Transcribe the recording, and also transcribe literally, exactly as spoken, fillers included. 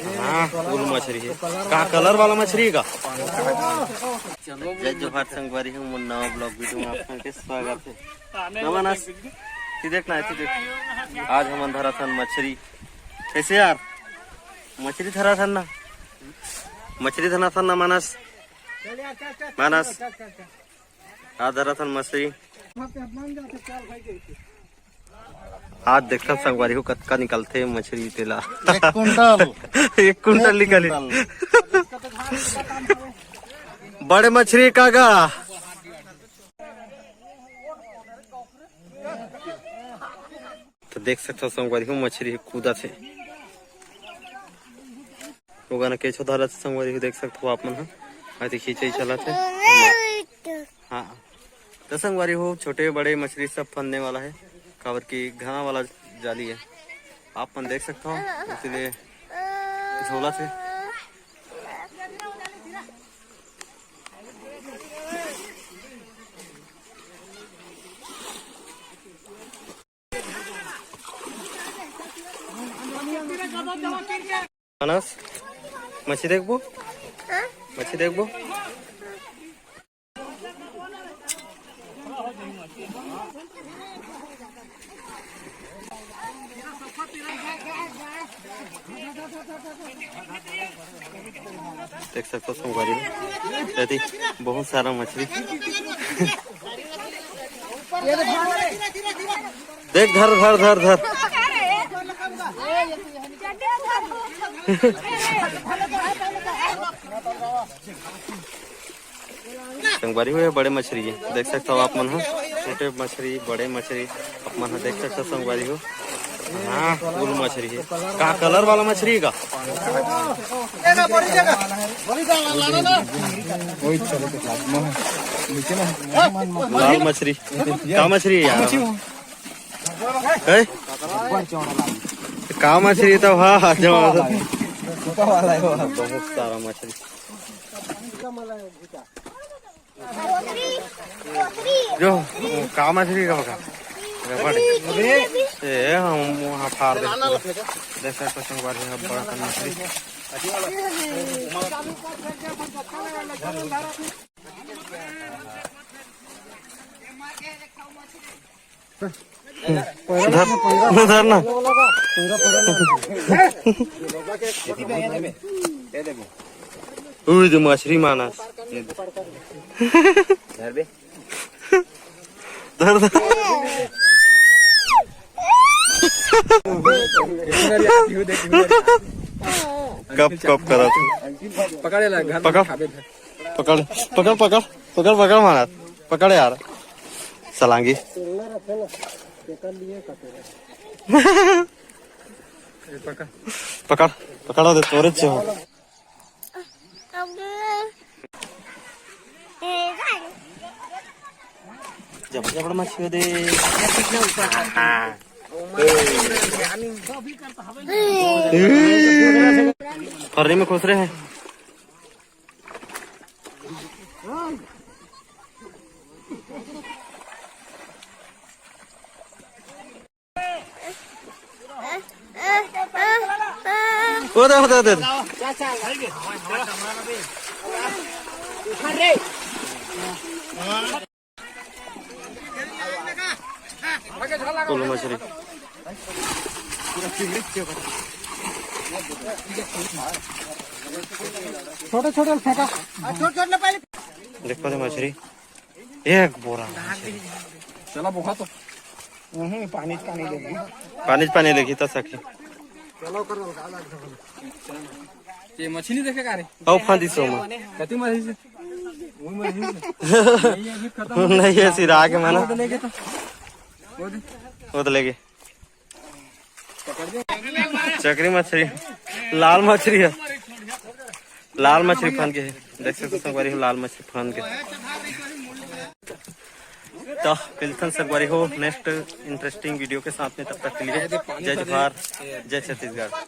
हाँ, कुल मछरी है। का कलर वाला मछरी है का? जय जोहार संगवारी हो, मोर नवा ब्लॉग वीडियो में आप सबके स्वागत है। नमन। ती देख ना, ती देख। आज हमन धरत हन मछरी। कैसे यार? मछरी धरत हन ना, मछरी धरत हन ना मानस। मानस, आज धरत हन मछरी। आज देखथन संगवारी हो, कतका निकलथे मछरी तेला। एक कुंटल। एक कुंटल एक निकली। कुंटल। बड़े मछरी का गा। तो देख सकथव संगवारी हो, मछरी ह कूदत हे। ओगन केछो धरत हे संगवारी हो, देख सकथव आप मन ह। अति खींचे चलत हे। हाँ, तो संगवारी हो, छोटे बड़े मछरी सब फंदने वाला है, काबर कि घना वाला जाली है, आप मन देख सकथव, इसीलिए झोलत हे। मानस, मछली देखबो? मछली देखबो? देख सकथव संगवारी हो, एती बहुत सारा मछली। देख, धर, धर, धर, धर। संगवारी हो, ये बड़े मछरी है, देख सकथव आप मन ह, छोटे मछरी, बड़े मछरी, आप मन ह देख सकथव संगवारी हो। हाँ, कुल मछरी है। का कलर वाला मछरी है का? वही चले तो लाल मछरी। का मछरी है यार? है? का मछरी तो, हाँ, हाँ, जो बहुत सारा मछरी। जो, वो का मछरी का बका? रबड़। ए, हम वहाँ फाड़ दे। देख सकथव संगवारी हो, बड़ा कन मछरी। धर, धर ना। उई दे मछरी मानस। धर बे। धर, धर। कप, कप करत। पकड़ ले, घर में पकड़। खाबे। पकड़, पकड़, पकड़, पकड़, पकड़ मानस। पकड़ यार। सलांगी। पकड़, पकड़ दे, तोरे से हो। जब जब मछली दे। फर्री में खुश रहे। ओ दे, ओ दे, ओ दे। कुल मछली। छोटे छोटे फेंका। देखो तो मछली, एक बोरा मछली। चला बोखा तो। हम्म, पानी च पानी लेगी। पानी च पानी लेगी, त सखी। ये मछली देखे का रे? आओ फांदी सो में। कति मछली से? वो मछली से। नहीं, अभी खत्म हो गया। नहीं, ये सिरा के मना। वो तो लेके तो। वो दे। वो तो लेके। चकरी मछली, लाल मछली है, लाल मछली फन के है। देख सकथव संगवारी हो, लाल मछली फन के। तो मिलथन संगवारी हो नेक्स्ट इंटरेस्टिंग वीडियो के साथ में, तब तक के लिए जय जोहार, जय छत्तीसगढ़।